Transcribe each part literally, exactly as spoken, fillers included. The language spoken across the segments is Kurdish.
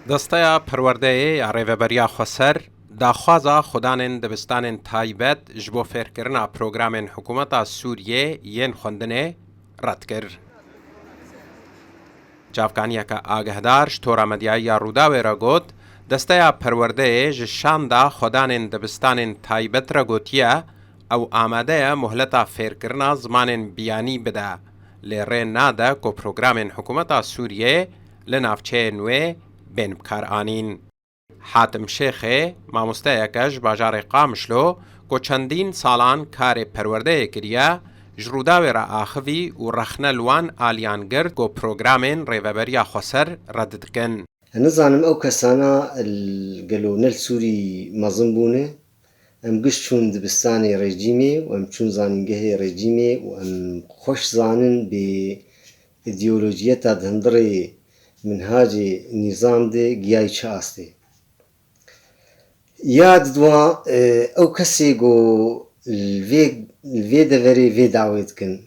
Desteya Perwerdeyê ya Rêveberiya Xweser daxwaza xwedanên dibistanên taybet ji bo fêrkirina programên hikûmeta Sûriyê yên xwendinê red kir. Çavkaniyeke agehdar ji Tora Medyayî ya Rûdawê re got, Desteya Perwerdeyê ji şanda xwedanên dibistanên taybet re gotiye, ew amade ye muhleta fêrkirina zimanên biyanî bide, lê rê nade ku programên hikûmeta Sûriyê li navçeyên wê bên bikaranîn. Hatim Şêxê, mamosteyeke ji bajarê Qamişlo ku çendîn salan karê perwerdeyê kiriye, ji Rûdawê re axivî û rexne li wan aliyan girt ku programên Rêveberiya Xweser red dikin. Nizanim ew kesana l-, gelo ne li Sûrî mezin bûne. Em giş çûn dibistanê rejîmê û em çûn zanîngehê rejîmê û em xweş zanin bê îdeolojiyeta di hundirê minhacê nîzam de giyayî çi astê. Ya didwa, e, ew kesê ku li vê, li vê deverê vê dawê dikin,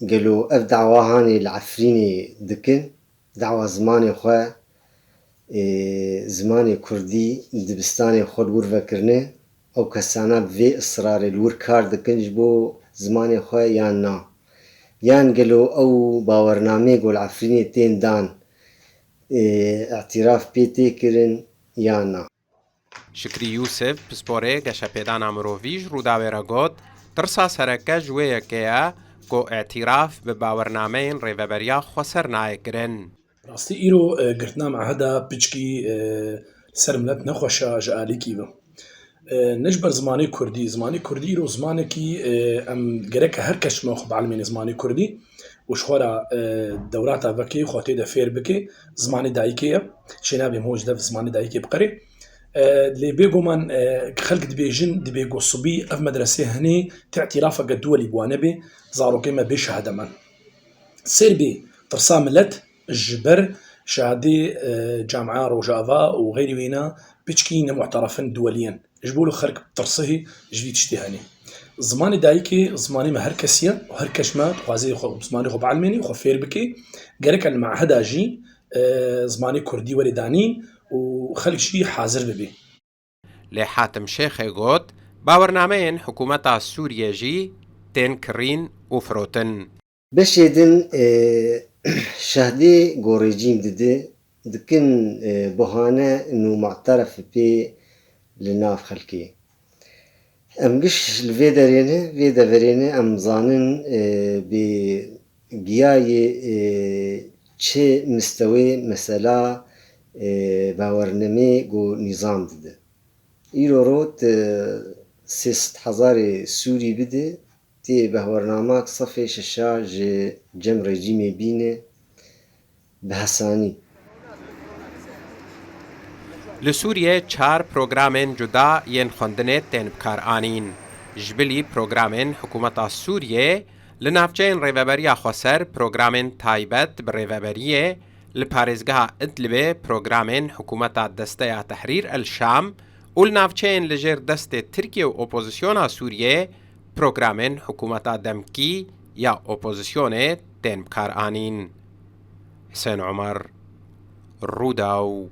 gelo ev dawa hanê li Efrînê dikin, dawa zimanê xwe, ê, zimanê kurdî dibistanê xwe li wir vekirine, ew kesana bi vê israrê li wir kar dikin ji bo zimanê xwe yan na? Yan gelo ew bawernameyê ku li Efrînê tên dan, ê, îtîraf pê tê kirin yan na? Şikrî Yûsif, pisporê geşepêdana mirovî ji Rûdawê re got, Tirsa sereke ji wê yekê ye ku îtîraf bi bawernameyên Rêveberiya Xweser nayê kirin. Rastî îro, e, girtina meheda piçkî, e, ser milet nexweş e ji alîkî ve. E, ne ji ber zimanê kurdî, zimanê kurdî îro zimanekî, e, em gereke her kes çima xwe bielmêne zimanê kurdî û ji xwe re, e, dewrata vekê xwe tê de fêr bike, zimanê dayikê ye, çê nabe ho ji dev zimanê dayikê biqere. E, lê bêguman, e, xelk dibêjin, dibê ku sibî ev medresê hinê tê îtîrafeke duwelî bi wan nebe, zarokê me bê şehade men. Sêr bê tirsa milet ji ber şehadê, e, Camia Rojava û xeyrî wêna piçkî nemu'terefin duwelî in. Ji bo li xelk tirsihî ji vî tiştê henê. Zimanê dayikê zimanê me her kesî ye û her kes me dixwaze xwe, zimanê xwe bielmênî, xwe fêr bike. Gereke li meheda jî, e, zimanê kurdî were danîn û xelk jî hazir bibe. Lê Hatim Şêxê got, bawernameyên hikûmeta Sûriyê jî tên kirîn û firotin. Beşê din, e, şehdê ku rejîm dide, dikin, e, buhane nû mu'teref pê li nav xelkê. Em giş li vê derê ne, vê deverê ne, em zanin, e, bi giyayê, e, çi mistewê mesela, e, bawernamê ku nîzam dide. Îro rot, e, sê sed hezarê Sûrî bide, tê bawernama sefê şeşa ji cem rejîmê bîne bi hesanî. Li Sûriyê çar programên cuda yên xwendinê tên bikaranîn. Ji bilî programên hikûmeta Sûriyê, li navçeyên Rêveberiya Xweser programên taybet bi rêveberiyê, li parêzgeha Idlibê programên hikûmeta Desteya Tehrîr el Şam û li navçeyên li jêr destê Tirkiye û opozisyona Sûriyê programên hikûmeta demkî ya opozisyonê tên bikaranîn. Hisên Omer, Rûdaw,